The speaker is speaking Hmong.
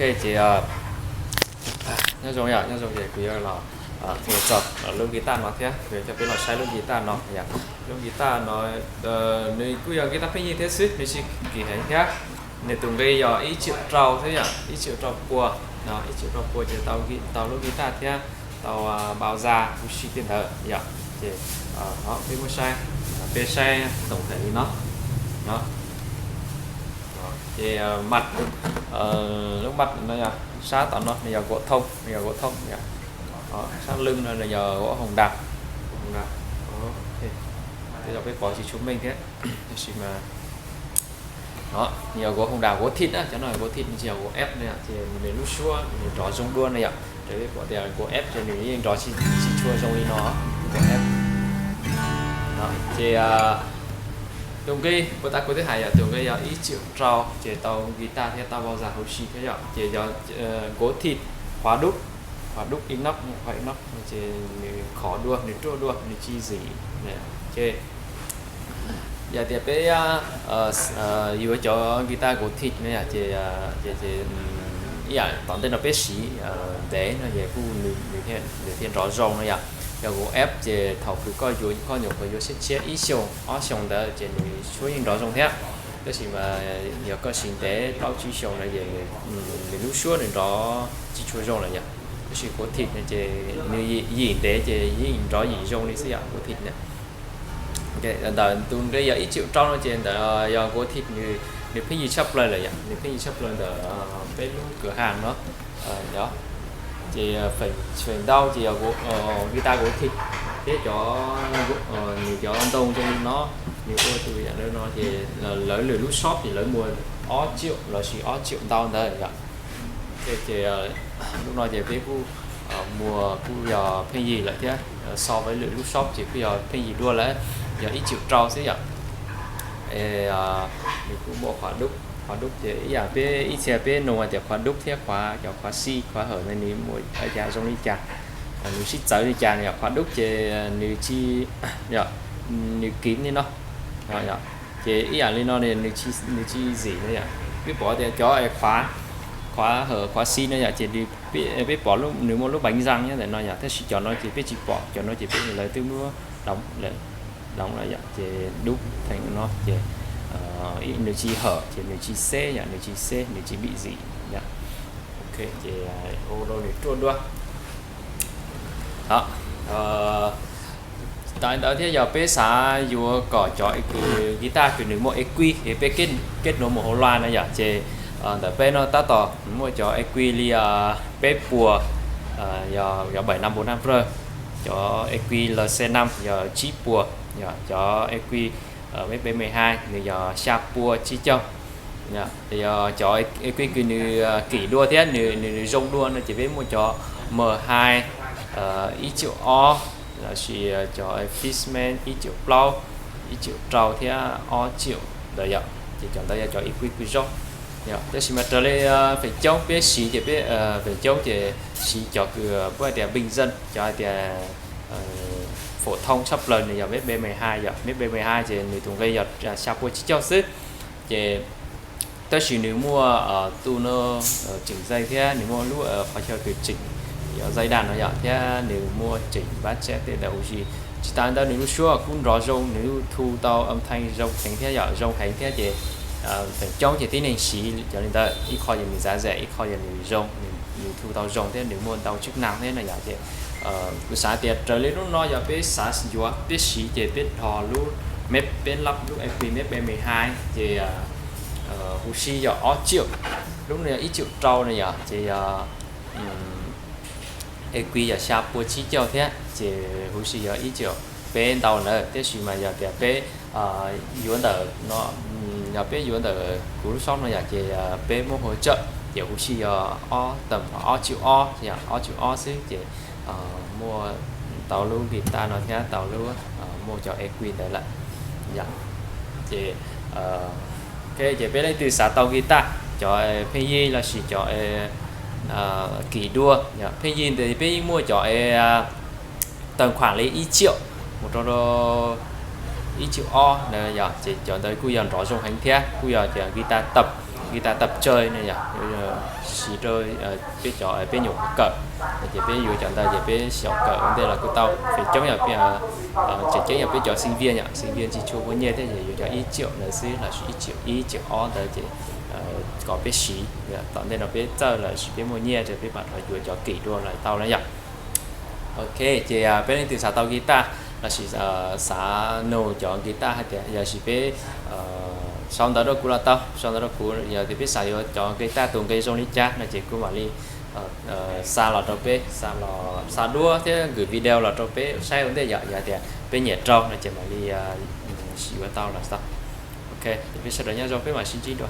Ces nyob zoo yom, nyob zoo ces kuv yuav los qhia txog lub guitar no thiab, kuv yuav coj peb los saib lub guitar no yom. Lub guitar no nws kuj yog guitar pheej yig thiab xwb, nws tsis kim heev thiab. Nws tus nqi yog ib triệu rau xwb yom, ib triệu rau pua no, ib triệu rau pua ces tau lub guitar thiab tau npau da huv si tej ntawd yom. Ces peb muab saib, peb saib tổng thể li no. Ces mặt, lub mặt no yog sab tom no nws yog gỗ thông, nws yog gỗ thông yom. Sab lưng no nws yog gỗ hồng đào, hồng đào. Tej zaum peb pom tsis tshua meej thiab, tab sis mas nws yog gỗ hồng đào, gỗ thịt na, cov no gỗ thịt, nws tsis yog gỗ ép na, ces nws lub suab nws nrov zoo dua na yom. Raws peb pom tias gỗ ép ces nws yeej nrov tsis tshua zoo li no, gỗ ép. Ces tus nqi puas tas kuv twb hais yom, tus nqi yog ib triệu rau ces tau guitar thiab tau npau da huv si thiab yom. Ces yog gỗ thịt khóa đúc, khóa đúc inox, khóa inox ces nws khov dua, nws ruaj dua, nws tsis zim. Ces yog tias peb yuav cov guitar gỗ thịt no yom, ces ib yam tom ntej no peb siv ntev no ces kuj nws thiaj nrov zoo no yom. Yog gỗ ép ces thaum kws koj yuav, koj nyuam qhuav yuav tshiab tshiab ib xyoos ob xyoos ntawd ces nws suab yeej nrov zoo thiab. Tab sis mas yog koj siv ntev plaub tsib xyoos no ces nws lub suab nws nrov tsis tshua zoo lawm yom. Tab sis gỗ thịt no ces nws yim ntev ces yeej nrov yim zoo li xwb yom, gỗ thịt na. Ntawm tus nqi yog ib triệu rau no ces ntawm yog gỗ thịt, nws pheej yig tshaj plaws lawm yom, nws pheej yig tshaj plaws ntawm peb lub cửa hàng no. Ces feem ntau ces yog guitar gỗ thịt thiab cov, nws cov ntoo zoo li no, nws ua tus yam no ces lawv lwm lub shop ces lawv muag ob triệu lossis ob triệu ntau ntawd yom. Ces lub no ces peb kuj muag kuj yog pheej yig lawm thiab, so với lwm lub shop ces kuj yog pheej yig dua lawm, yog ib triệu rau xwb yom. Nws kuj muaj khóa đúc, khóa đúc ces ib yam peb ib txhia peb nug hais tias khóa đúc thiab khóa, cov khóa xi khóa hawm no nws muaj ua cas zoo li cas, nws sib txawv li cas. Yog khóa đúc ces nws tsis, nws kín li no. Ces ib yam li no nws tsis zim no yom. Peb pom tias cov khóa, khóa hawm khóa xi no yom, ces peb pom nws muaj lub bánh răng nyob ntawm no yom, tab sis cov no ces peb tsis pom, cov no ces peb lawv twb muab đóng lawm yom, ces đúc thành no ces nws tsis hở ces nws tsis xeb yom, nws tsis xeb, nws tsis bị dị yom. Ok, ces ua rau nws ruaj dua. Tsis tas ntawd thiab yog peb xav yuav kom cov guitar kws nws muaj ê quy, peb kết nối một hộp loa no yom, ces ntawm peb no tab tom muaj cov ê quy li peb puas, yog bảy năm bốn năm R, cov ê quy L C năm yog tsib puas, yog cov ê quy mb mười hai nws yog xya pua tsib caug. Yog cov ê quy kws nws kim dua thiab nws nws zoo dua no ces peb muaj cov M hai ib triệu ob, lossis cov Fishman ib triệu plaub, ib triệu rau thiab ob triệu ntawd yom. Ces cov ntawd yog cov ê quy kws zoo. Tab sis mas raws li feem coob peb siv ces peb, feem coob ces siv cov kws puab hais tias bình dân, cov hais tias phổ thông tshaj plaws nws yog mb mười hai yom. Mb mười hai ces nws tus nqi yog xya pua tsib caug xwb. Ces tab sis nws muaj tu no chỉnh dây thiab nws muaj lub qhov chaw kws chỉnh yog dây đàn no yom, thiab nws muaj chỉnh bass chép tej ntawd huv si. Tsis tas ntawd nws lub suab kuj nrov zoo, nws thu tau âm thanh zoo heev thiab yom, zoo heev thiab ces feem coob ces tib neeg siv cov li ntawd, ib qho yog nws giá rẻ, ib qho yog nws zoo, nws thu tau zoo thiab nws muaj ntau chức năng thiab no yom. Ces kuv xav tias raws li lub no yog peb xav yuav peb siv ces peb dhos lub meb, peb lab lub ê quy meb B mười hai ces huv si yog ob triệu, lub no yog ib triệu rau no yom, ces yog ê quy yog xya pua tsib caug thiab ces huv si yog ib triệu peb ntau ntawd. Tab sis mas yog tias peb yuav ntawm no, yog peb yuav ntawm kuv lub shop no yom ces peb muab hua tsawm ces huv si yog ob tầm ob triệu ob, ob triệu ob xwb ces muaj tau lub guitar no thiab tau lub, muaj cov ê quy ntawd lawm yom. Ces ok, ces peb leej twg xav tau guitar cov pheej yig lossis cov kim dua, pheej yig ntawd peb yeej muaj cov tag khoản li ib triệu mus rau ib triệu ob na yom, ces cov ntawd kuj yog nrov zoo heev thiab kuj yog cov guitar tập guitar tập chơi no yog siv rau peb cov peb nyuam qhuav kawm, ces peb yuav cov ntawd ces peb xyaum kawm ua ntej los kuj tau. Feem coob yog, tseem ceeb yog peb cov sinh viên yom, sinh viên tsis tshua muaj nyiaj thiab ces yuav cov ib triệu ntawd xwb lossis ib triệu, ib triệu ob ntawd ces kom peb siv. Tom ntej no peb txawj lossis peb muaj nyiaj ces peb mam rov yuav cov kim dua los tau na yom. Ok, ces peb leej twg xav tau guitar lossis xav nug cov guitar hais tias yog sis peb sau ntawv rau kuv los tau, sau ntawv rau kuv, yog tias peb xav yuav cov guitar tus nqi zoo li cas no ces kuv mam li xa los rau peb, xa duab thiab gửi video los rau peb saib ua ntej yom. Yog tias peb nyiam raug no ces mam li siv ua tau los tau. Ok, ces peb sawv daws nyob zoo, peb mam sib ntsib dua.